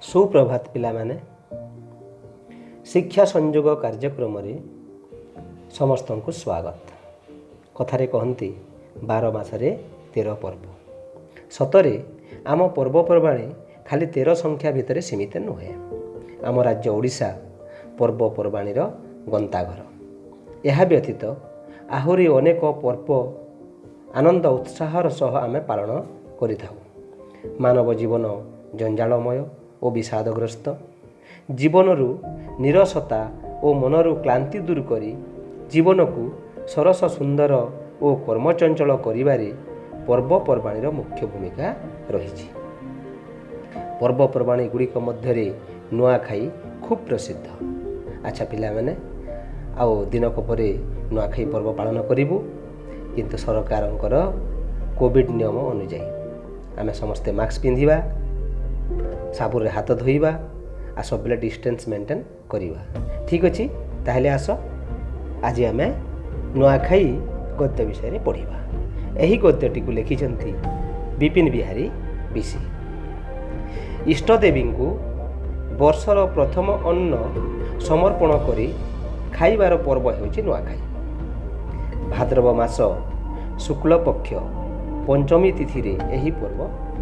ସୁପ୍ରଭାତ ପିଲାମାନେ। ଶିକ୍ଷା ସଂଯୋଗ କାର୍ଯ୍ୟକ୍ରମରେ ସମସ୍ତଙ୍କୁ ସ୍ୱାଗତ। କଥାରେ କହନ୍ତି 12 ମାସରେ 13 ପର୍ବ। ସତରେ ଆମ ପର୍ବପର୍ବାଣୀ ଖାଲି 13 ସଂଖ୍ୟା ଭିତରେ ସୀମିତ ନୁହେଁ। ଆମ ରାଜ୍ୟ ଓଡ଼ିଶା ପର୍ବପର୍ବାଣୀର ଗନ୍ତାଘର। ଏହା ବ୍ୟତୀତ ଆହୁରି ଅନେକ ପର୍ବ ଆନନ୍ଦ ଉତ୍ସାହର ସହ ଆମେ ପାଳନ କରିଥାଉ। ମାନବ ଜୀବନ ଜଞ୍ଜାଳମୟ ଓ ବିଷାଦଗ୍ରସ୍ତ। ଜୀବନରୁ ନିରସତା ଓ ମନରୁ କ୍ଳାନ୍ତି ଦୂର କରି ଜୀବନକୁ ସରସ ସୁନ୍ଦର ଓ କର୍ମଚଞ୍ଚଳ କରିବାରେ ପର୍ବପର୍ବାଣୀର ମୁଖ୍ୟ ଭୂମିକା ରହିଛି। ପର୍ବପର୍ବାଣୀ ଗୁଡ଼ିକ ମଧ୍ୟରେ ନୂଆଖାଇ ଖୁବ୍ ପ୍ରସିଦ୍ଧ। ଆଚ୍ଛା ପିଲାମାନେ, ଆଉ ଦିନକ ପରେ ନୂଆଖାଇ ପର୍ବ ପାଳନ କରିବୁ, କିନ୍ତୁ ସରକାରଙ୍କର କୋଭିଡ଼ ନିୟମ ଅନୁଯାୟୀ ଆମେ ସମସ୍ତେ ମାସ୍କ ପିନ୍ଧିବା, ସାବୁନରେ ହାତ ଧୋଇବା ଆଉ ସବୁବେଳେ ଡିଷ୍ଟାନ୍ସ ମେଣ୍ଟେନ୍ କରିବା। ଠିକ୍ ଅଛି, ତାହେଲେ ଆସ ଆଜି ଆମେ ନୂଆଖାଇ ଗଦ୍ୟ ବିଷୟରେ ପଢ଼ିବା। ଏହି ଗଦ୍ୟଟିକୁ ଲେଖିଛନ୍ତି ବିପିନ ବିହାରୀ ବିଶି। ଇଷ୍ଟଦେବୀଙ୍କୁ ବର୍ଷର ପ୍ରଥମ ଅନ୍ନ ସମର୍ପଣ କରି ଖାଇବାର ପର୍ବ ହେଉଛି ନୂଆଖାଇ। ଭାଦ୍ରବ ମାସ ଶୁକ୍ଳପକ୍ଷ ପଞ୍ଚମୀ ତିଥିରେ ଏହି ପର୍ବ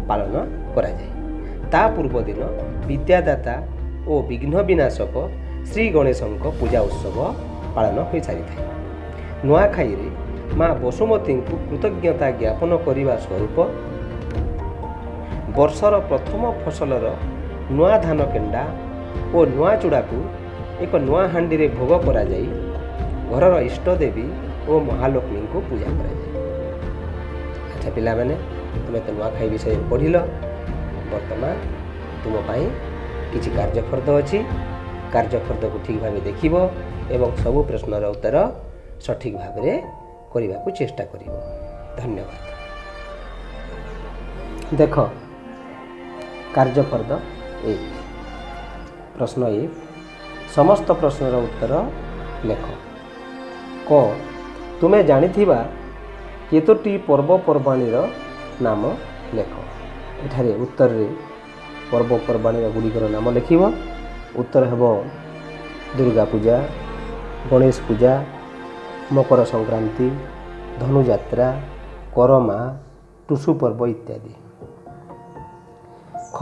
ପାଳନ କରାଯାଏ। ତା ପୂର୍ବଦିନ ବିଦ୍ୟାଦାତା ଓ ବିଘ୍ନ ବିନାଶକ ଶ୍ରୀ ଗଣେଶଙ୍କ ପୂଜା ଉତ୍ସବ ପାଳନ ହୋଇସାରିଥାଏ। ନୂଆଖାଇରେ ମା ବସୁମତୀଙ୍କୁ କୃତଜ୍ଞତା ଜ୍ଞାପନ କରିବା ସ୍ୱରୂପ ବର୍ଷର ପ୍ରଥମ ଫସଲର ନୂଆ ଧାନ କେଣ୍ଡା ଓ ନୂଆ ଚୂଡ଼ାକୁ ଏକ ନୂଆ ହାଣ୍ଡିରେ ଭୋଗ କରାଯାଇ ଘରର ଇଷ୍ଟଦେବୀ ଓ ମହାଲକ୍ଷ୍ମୀଙ୍କୁ ପୂଜା କରାଯାଏ। ଆଚ୍ଛା ପିଲାମାନେ, ତୁମେ ତ ନୂଆଖାଇ ବିଷୟରେ ପଢ଼ିଲ। ବର୍ତ୍ତମାନ ତୁମ ପାଇଁ କିଛି କାର୍ଯ୍ୟଫର୍ଦ୍ଦ ଅଛି। କାର୍ଯ୍ୟଫର୍ଦ୍ଦକୁ ଠିକ୍ ଭାବେ ଦେଖିବ ଏବଂ ସବୁ ପ୍ରଶ୍ନର ଉତ୍ତର ସଠିକ୍ ଭାବରେ କରିବାକୁ ଚେଷ୍ଟା କରିବ। ଧନ୍ୟବାଦ। ଦେଖ କାର୍ଯ୍ୟଫର୍ଦ୍ଦ 1, ପ୍ରଶ୍ନ 1, ସମସ୍ତ ପ୍ରଶ୍ନର ଉତ୍ତର ଲେଖ। କ, ତୁମେ ଜାଣିଥିବା କେତୋଟି ପର୍ବପର୍ବାଣୀର ନାମ ଲେଖ। ଏଠାରେ ଉତ୍ତରରେ ପର୍ବପର୍ବାଣୀର ଗୁଡ଼ିକର ନାମ ଲେଖିବ। ଉତ୍ତର ହେବ ଦୁର୍ଗା ପୂଜା, ଗଣେଶ ପୂଜା, ମକର ସଂକ୍ରାନ୍ତି, ଧନୁଯାତ୍ରା, କରମା, ଟୁସୁ ପର୍ବ ଇତ୍ୟାଦି। ଖ,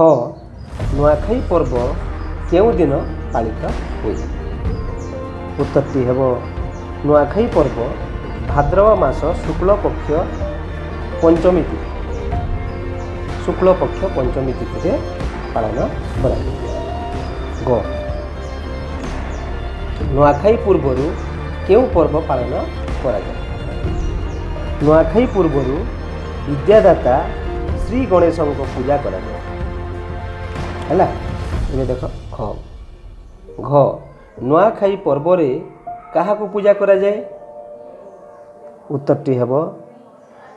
ନୂଆଖାଇ ପର୍ବ କେଉଁ ଦିନ ପାଳିତ ହୁଏ? ଉତ୍ତରଟି ହେବ ନୂଆଖାଇ ପର୍ବ ଭାଦ୍ରବ ମାସ ଶୁକ୍ଳପକ୍ଷ ପଞ୍ଚମୀ ତିଥି, ଶୁକ୍ଳପକ୍ଷ ପଞ୍ଚମୀ ତିଥିରେ ପାଳନ କରାଯାଏ। ଗ, ନୂଆଖାଇ ପୂର୍ବରୁ କେଉଁ ପର୍ବ ପାଳନ କରାଯାଏ? ନୂଆଖାଇ ପୂର୍ବରୁ ବିଦ୍ୟାଦାତା ଶ୍ରୀ ଗଣେଶଙ୍କ ପୂଜା କରାଯାଏ। ହେଲା, ଏବେ ଦେଖ ଖ, ଘ, ନୂଆଖାଇ ପର୍ବରେ କାହାକୁ ପୂଜା କରାଯାଏ? ଉତ୍ତରଟି ହେବ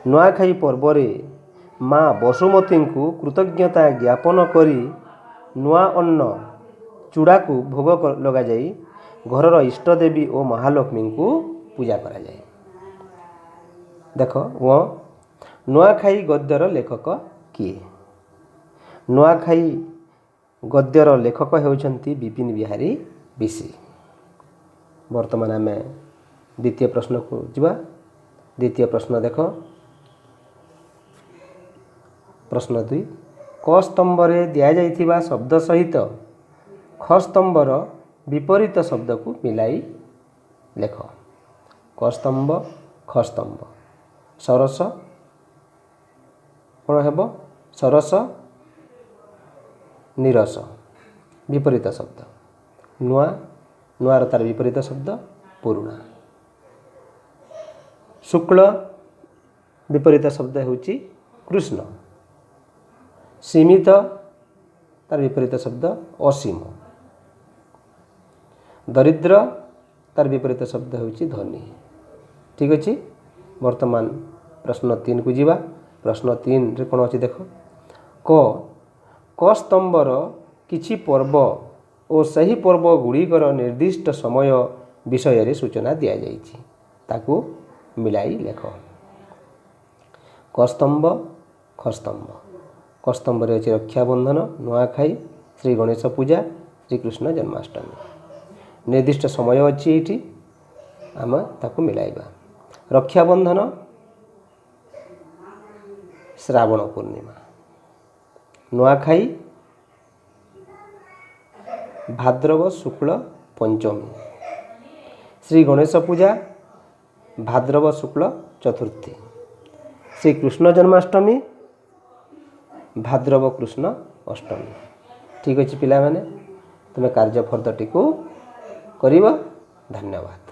ନୂଆଖାଇ ପର୍ବରେ ମା ବସୁମତୀଙ୍କୁ କୃତଜ୍ଞତା ଜ୍ଞାପନ କରି ନୂଆ ଅନ୍ନ ଚୂଡ଼ାକୁ ଭୋଗ ଲଗାଯାଇ ଘରର ଇଷ୍ଟଦେବୀ ଓ ମହାଲକ୍ଷ୍ମୀଙ୍କୁ ପୂଜା କରାଯାଏ। ଦେଖ ନୂଆଖାଇ ଗଦ୍ୟର ଲେଖକ କିଏ? ନୂଆଖାଇ ଗଦ୍ୟର ଲେଖକ ହେଉଛନ୍ତି ବିପିନ ବିହାରୀ ବିଶି। ବର୍ତ୍ତମାନ ଆମେ ଦ୍ୱିତୀୟ ପ୍ରଶ୍ନକୁ ଯିବା। ଦ୍ୱିତୀୟ ପ୍ରଶ୍ନ ଦେଖ, ପ୍ରଶ୍ନ 2, କ ସ୍ତମ୍ଭରେ ଦିଆଯାଇଥିବା ଶବ୍ଦ ସହିତ ଖ ସ୍ତମ୍ଭର ବିପରୀତ ଶବ୍ଦକୁ ମିଲାଇ ଲେଖ। କ ସ୍ତମ୍ଭ, ଖ ସ୍ତମ୍ଭ। ସରସ କ'ଣ ହେବ? ସରସ, ନିରସ, ବିପରୀତ ଶବ୍ଦ। ନୂଆ, ନୂଆର ତାର ବିପରୀତ ଶବ୍ଦ ପୁରୁଣା। ଶୁକ୍ଳ ବିପରୀତ ଶବ୍ଦ ହେଉଛି କୃଷ୍ଣ। ସୀମିତ ତାର ବିପରୀତ ଶବ୍ଦ ଅସୀମ। ଦରିଦ୍ର ତାର ବିପରୀତ ଶବ୍ଦ ହେଉଛି ଧନୀ। ଠିକ୍ ଅଛି, ବର୍ତ୍ତମାନ ପ୍ରଶ୍ନ 3କୁ ଯିବା। ପ୍ରଶ୍ନ 3ରେ କ'ଣ ଅଛି ଦେଖ। କ, କ ସ୍ତମ୍ଭର କିଛି ପର୍ବ ଓ ସେହି ପର୍ବ ଗୁଡ଼ିକର ନିର୍ଦ୍ଦିଷ୍ଟ ସମୟ ବିଷୟରେ ସୂଚନା ଦିଆଯାଇଛି, ତାକୁ ମିଳାଇ ଲେଖ। କ ସ୍ତମ୍ଭ, ଖ ସ୍ତମ୍ଭ। କ ସ୍ତମ୍ଭରେ ଅଛି ରକ୍ଷାବନ୍ଧନ, ନୂଆଖାଇ, ଶ୍ରୀ ଗଣେଶ ପୂଜା, ଶ୍ରୀକୃଷ୍ଣ ଜନ୍ମାଷ୍ଟମୀ। ନିର୍ଦ୍ଦିଷ୍ଟ ସମୟ ଅଛି ଏଇଠି, ଆମେ ତାକୁ ମିଳାଇବା। ରକ୍ଷାବନ୍ଧନ ଶ୍ରାବଣ ପୂର୍ଣ୍ଣିମା। ନୂଆଖାଇ ଭାଦ୍ରବ ଶୁକ୍ଳ ପଞ୍ଚମୀ। ଶ୍ରୀ ଗଣେଶ ପୂଜା ଭାଦ୍ରବ ଶୁକ୍ଳ ଚତୁର୍ଥୀ। ଶ୍ରୀକୃଷ୍ଣ ଜନ୍ମାଷ୍ଟମୀ ଭାଦ୍ରବ କୃଷ୍ଣ ଅଷ୍ଟମୀ। ଠିକ୍ ଅଛି ପିଲାମାନେ, ତୁମେ କାର୍ଯ୍ୟ ଫର୍ଦ୍ଦଟିକୁ କରିବ। ଧନ୍ୟବାଦ।